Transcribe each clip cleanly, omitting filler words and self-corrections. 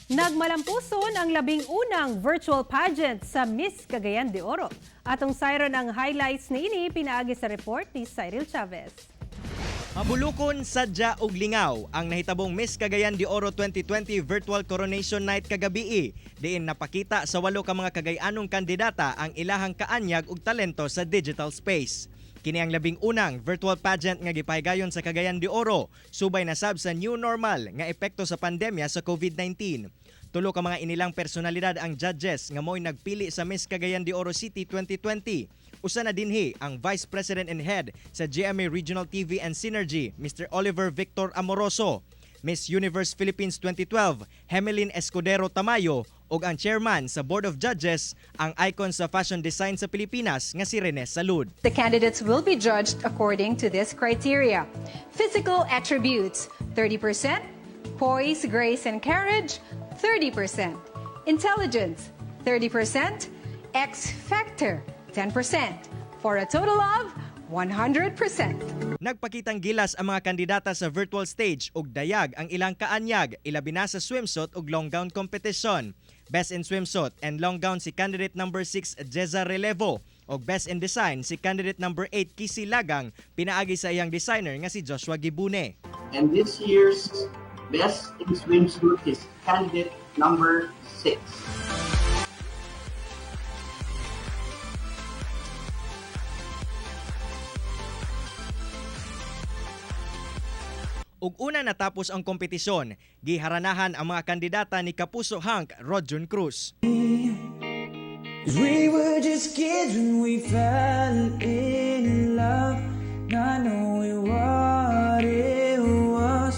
Nagmalampuson ang 11 na virtual pageant sa Miss Cagayan de Oro. Atong sayron ang highlights niini pinaagi sa report ni Cyril Chavez. Mabulukon, sadya ug lingaw ang nahitabong Miss Cagayan de Oro 2020 Virtual Coronation Night kagabii. Diin napakita sa walo ka mga Cagayanong kandidata ang ilahang kaanyag ug talento sa digital space. Kini ang 11 na virtual pageant nga gipahigayon sa Cagayan de Oro, subay na sab sa new normal nga epekto sa pandemya sa COVID-19. Tulo ka mga inilang personalidad ang judges nga mo'y nagpili sa Miss Cagayan de Oro City 2020. Usa na dinhi ang Vice President and Head sa GMA Regional TV and Synergy, Mr. Oliver Victor Amoroso. Miss Universe Philippines 2012, Hemelin Escudero Tamayo, ug ang chairman sa Board of Judges, ang icon sa fashion design sa Pilipinas nga si Rene Salud. The candidates will be judged according to this criteria. Physical attributes, 30%; poise, grace, and carriage, 30%; intelligence, 30%; X factor, 10%. For a total of 100%. Nagpakitang gilas ang mga kandidata sa virtual stage ug dayag ang ilang kaanyag, ilabi na sa swimsuit ug long gown competition. Best in swimsuit and long gown si candidate number 6, Jeza Relevo, ug best in design si candidate number 8, Kisi Lagang, pinaagi sa iyang designer nga si Joshua Gibune. And this year's best in swimsuit is candidate number 6. Ug una natapos ang kompetisyon, giharanahan ang mga kandidata ni Kapuso Hank Rodjun Cruz. 'Cause we were just kids when we fell in love, not knowing what it was.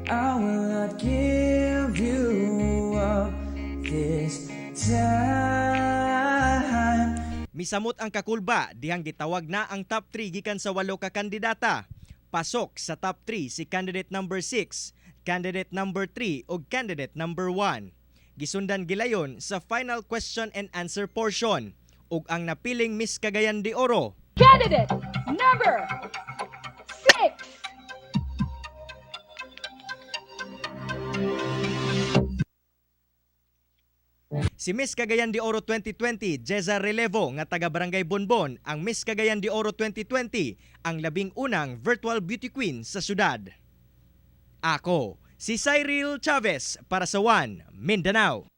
I will not give you up this time. Misamot ang kakulba dihang gitawag na ang top 3 gikan sa walo ka kandidata. Pasok sa top 3 si candidate number 6, candidate number 3 ug candidate number 1. Gisundan gilayon sa final question and answer portion ug ang napiling Miss Cagayan de Oro Candidate number 6. Si Miss Cagayan de Oro 2020, Jeza Relevo, nga taga Barangay Bonbon, ang Miss Cagayan de Oro 2020, ang 11 na virtual beauty queen sa syudad. Ako, si Cyril Chavez para sa One Mindanao.